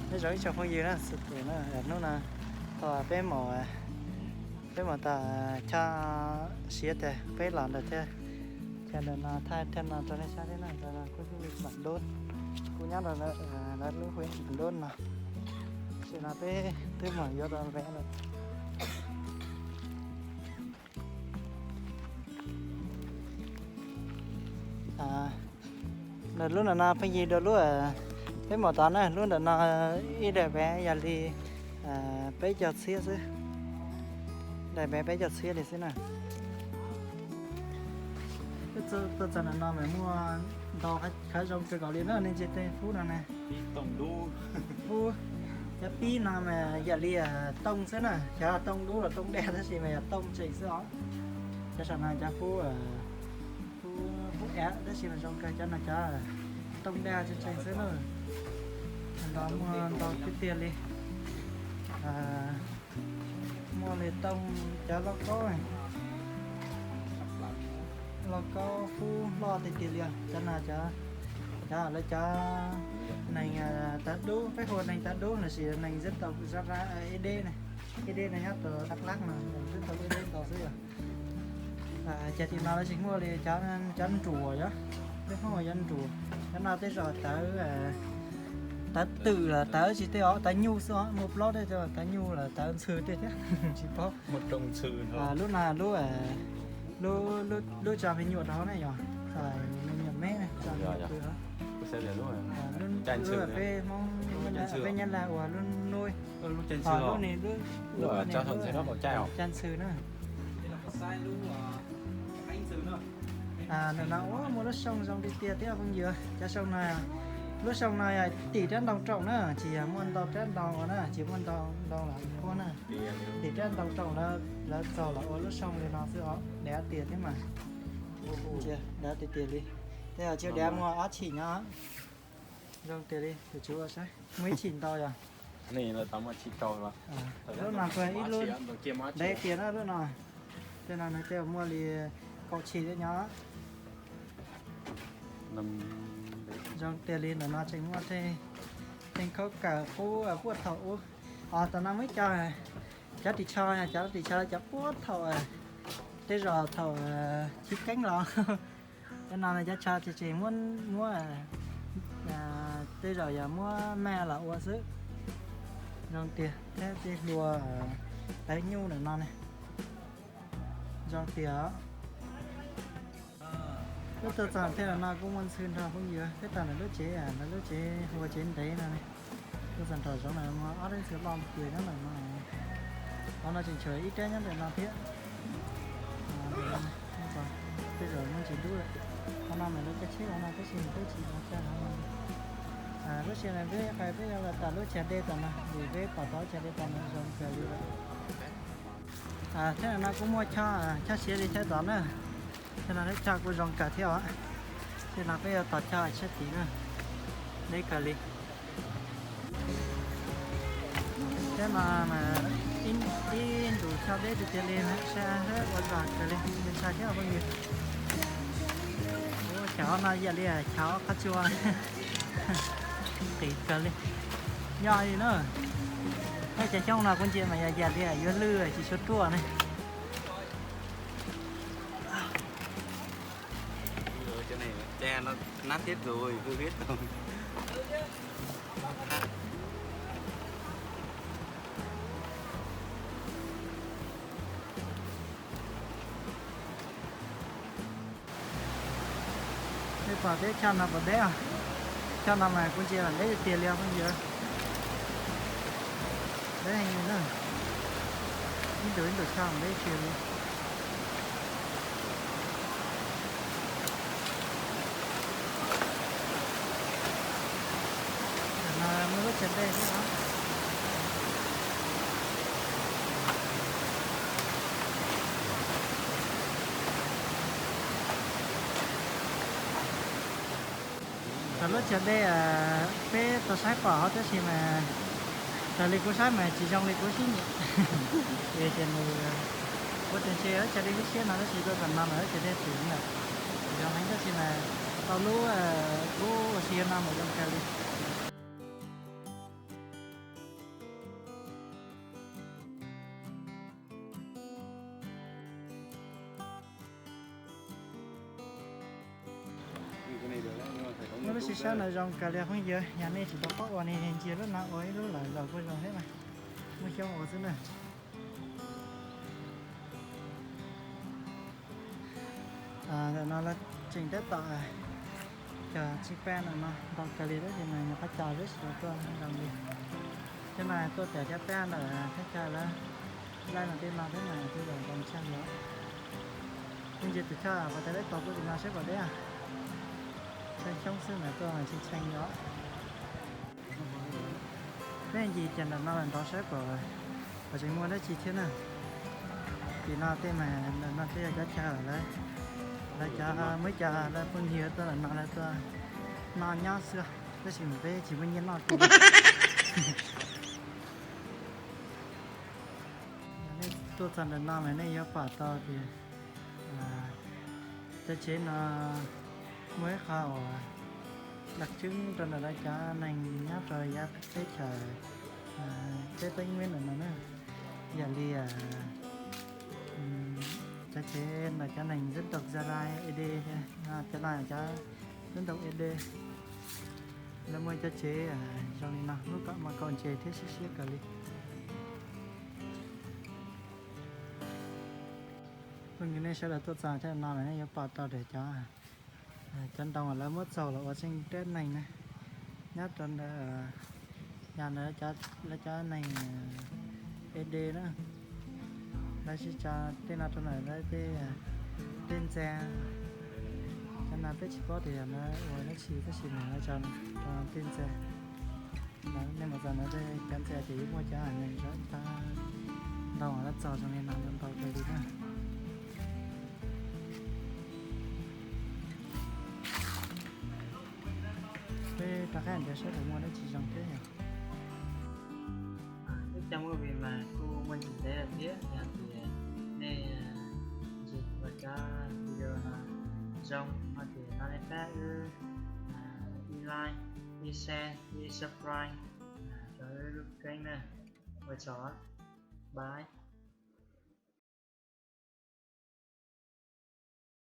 Nyob zoo ib tsoom phooj ywg na, xu tus na, hnub no tau peb mus, peb mus tom Choj siav tas peb los ntawm thiab, chaw ntawm no thaij thiab no rau nej saib thiab na. Ntawm no kuj hu li Bản Đôn, kuj nyob rau lawv lub huyện Bản Đôn no. Tam sim no peb twb mus yuav tau vé lawm. Ntawm lub ntawm no pheej yig dua lub, peb mus tod na, lub ntawm no ib daim vé yog li peb caug txhiab xwb, daim vé peb caug txhiab li xwb na. Tuaj txog ntawm no mas muaj ntau qhov zoo kawg nkaus li na, nej ntsia tej fub no na. Fub, cov pib no mas yam li tooj xwb na, cov tooj dub los tooj daj tab sis mas yog tooj tseem xwb os. Cov saum no cov fub, fub, fub av tab sis mas zoo kawg, cov no cov tooj daj tseem tseem xwb na. Ntau, muaj ntau tiag tiag li. Muaj li tooj cov lauj kaub, lauj kaub fub loj tiag tiag li os. Cov no cov, cov lawv cov neeg tawv dub, peb hu neeg tawv dub lossis neeg xib taus zab rab ib deb ne, ib deb no nyob rau Dak Lak no, xib taus ib deb ntau xwb yog. Ces tim no lawv tsis muaj li cov nruas yog, peb Hmoob yog nruas. Cov no tej zaum tawv, tawv twm los tawv tsis tej os, tawv nyuj xwb os, muaj plaub tej tawv nyuj los tawv ntxhw tej thiab tsis paub. Lub no lub, lub tso me nyuam rau hauv ne yog, me nyuam me ne, tso me nyuam pw hauv. Lub peb Hmoob, peb Nyab Laj ua lub nuj, lub, lub cag ntxhw na. Ntawm no ua muaj lub xyoo zoo tiag tiag thiab phooj ywg. Cov xyoo no, lub xyoo no yog tim rab ntoo rooj na, tsis yog muaj ntau rab ntoo ua na, tsis muaj ntau ntoo los puab na. Tim rab ntoo rooj lawv txaug los ua lub xyoo li no xwb os, dav tiag thiab mas. Dav tiag tiag li. Tej zaum tsis dav muaj ob chim nyob. Zoo tiag li, kuv tsuav saib muaj ib chim ntau yog. Lub no kuj ib lub ntev tiag na lub no. Tej no nws tej muaj li kaum chim thiab nyob. Zoo tiag li, ntawm no tseem muaj tej khaub kawm qub puag thaum ub. Os, tam no muaj ib co, cov ris tsho, cov ris tsho cov puag thaum, tej zaum thaum chiv keeb los. Cov no cov tsho tseem tseem muab, muab, tej zaum yog muab mag los ua xwb. Zoo tiag thiab, tej hlua tawv nyuj ntawm no ne. Zoo tiag. Wb tuaj txog thiab, no kuj muaj ntxhw nrog phooj ywg, peb tau ntawm lub tsev, ntawm lub tsev hu ua tsev ntev no ne. Tuaj txog nraum zoov no muaj ob lub ntxhw loj tiag nyob ntawm no. Qhov no tseem tshuav ib rab nyob ntawm no thiab. Tej zaum muaj ntsis dub lawm. Qhov no mas lawv cov tsheb qhov no tab sis peb tsis tau coj no. Lub sij hawm no peb qhia peb yuav los tom lub chav dej tom no, vim peb pom tau chav dej tom no zoo kawg li lawm. Thiab no kuj muaj Choj, Choj siav li thiab tod na. Thiab no thiab Choj kuj zoo kawg thiab os. Thiab no peb yuav tos Choj tsheb tid na. Deb kawg li. Thiab no mas ib ntus Choj deb tiag tiag li na, saib ua zog kawg li, ntshai thiab phooj ywg. Chav no yam li chav qab tsua, qis kawg li. Yog li na, nej cov xyoob no kuv ntsia mas yog yam li yuav lwj tsis tshua ruaj ne. Nej pom teb chaws no puas deb os? Chaw no mas kuv ntsia mas deb tiag tiag li os phooj ywg. Deb heev li na. Ib ntus ib ntus chaw mas deb tiag li. Tam no muaj lub chaw dej thiab os. Txog lub chaw dej peb tau saib pom hauv tab sis mas raws li kuv saib mas tsis zoo li kuv siab nyiam. Ces nws ua tias ntshe lub chaw dej lub siab no tab sis tuaj txog no mas lub chaw dej twm lawm. Zoo heev tab sis mas tau lub kuv ua si no mas zoo kawg li. Tab sis sab no zoo kawg li phooj ywg, yog nej tsis tau paub ua ne ntsia lub no ua ib lub lawm los kuj zoo thiab mas, muaj xyoob ua xwb na. Ntawm no lawv tseem tab tom cog tsib peb no no ntau kawg li, tab sis mas nyuam qhuav cog lub tsis tau tuaj zoo li. Cov no tuaj cog cov peb ntawm thaj chaw lawv laij no tej no thiab mas kuj zoo zoo tshaj li. Kuv ntsia tus choj pas tas deb tau kuj li no seb puas deb. Tshaj xyoob xwb mas tuaj mas tshee tshee li os. Peb ncig cas ntawm no los nrov saib puas, puas tseem muaj dab tsi thiab na. Tim no tej mas ntawm no twb yog cov chaw lawv, lawv cov muaj cov lawv phooj ywg tuaj ntawm no lawv tuaj noj nyob xwb, tab sis mas peb tsis muaj nyiaj noj kiag. Yog nej tuaj txog ntawm no mas nej yuav pom tau tias cov tsev no muaj ib qho uas đặc trưng rau ntawm lawv cov neeg nyob rau yav teb chaws Tây Nguyên ntawm no na. Yog li cov tsev ntawm cov neeg dân tộc Gia Rai Ê Đê, cov no cov dân tộc Ê Đê, lawv muaj cov tsev zoo li no, lub kom mas kaum ntses thiab siab siab kawg li. Phooj ywg nej sawv daws tuaj txog thaj no mas nej yuav pom tau tias cov, cov ntoo uas lawv muab txaug los ua tsev ntiaj neeg na, nyob rau ntawm, yog ntawm lawv cov neeg Ê Đê na, lawv sib tso tej no rau ntawm lawv tej, tej ntxa. Cov no peb tsis paub tias yog lawv ua dab tsi tab sis mas lawv tso rau tej ntxa. Nej mus txog ntawd cov ntxa ces yuav muaj cov neeg ntau ntau lawv txog zoo li no ntau kawg li na. Peb rov qab ntiav saib puas muaj dab tsi zoo thiab yom. Ib co movie mas kuj muaj ntsis ntev lawm thiab, yog tias nej ntsia cov video no zoo no ces thov nej pab wb ib like, ib share, ib subscribe rau wb lub keeb na. Ua tsaug, bye.